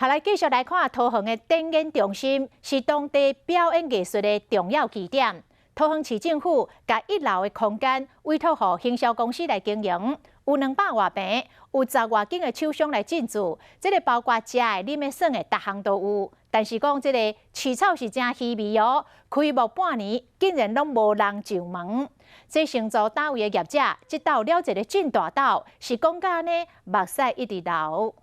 好，來繼續來看桃園的展演中心，是當地表演藝術的重要據點。桃園市政府共一樓的空間委託予行銷公司來經營，有200外坪，有10外間的廠商來進駐，這个包括食的、啉的、耍的，逐項都有。但是講這个市草是誠稀微哦，開幕半年竟然攏無人上門。這承租單位的業者，這鬥了一个真大鬥，是講甲按呢，目屎一直流。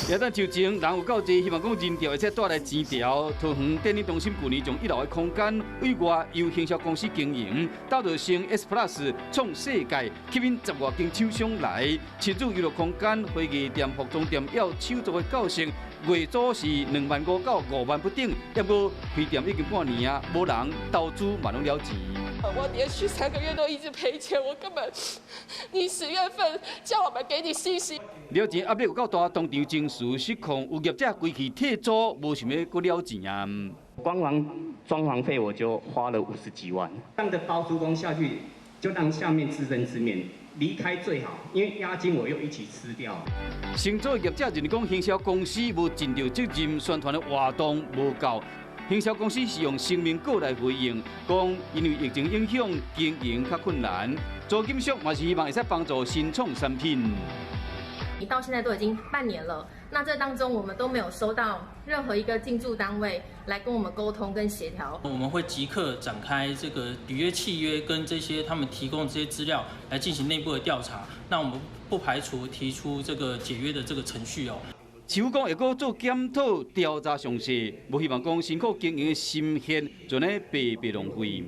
也等就前人有夠濟，希望講人潮會使帶來錢潮。桃園電影中心舊年將一樓的空間委外由行銷公司經營，打造成 S Plus 創世界，吸引10外間廠商來，親子娛樂空間、花藝店、服裝店要手作的到成，月租是2萬5到5萬不等。不過開店已經半年啊，無人投資嘛攏了錢。我連續3個月都一直賠錢，我根本，你10月份叫我們給你信心。了錢壓力有夠大，當場情緒失控，有業者規氣退租，無想欲閣了錢啊。光裝潢費我就花了50幾萬，這樣的包租公下去，就讓下面自生自滅，離開最好，因為押金我又一起吃掉。承租業者認為講，行銷公司無盡著責任，宣傳的活動無夠。行銷公司是用聲明稿來回應，講因為疫情影響，經營較困難，租金俗嘛是希望會使幫助新創產品。你到現在都已經半年了，那這當中我們都沒有收到任何一個進駐單位來跟我們溝通跟協調。我們會即刻展開這個履約契約跟這些他們提供的這些資料來進行內部的調查。那我們不排除提出這個解約的這個程序哦。市府講會閣做檢討調查詳細，無希望講辛苦經營的心血就按呢白白浪費。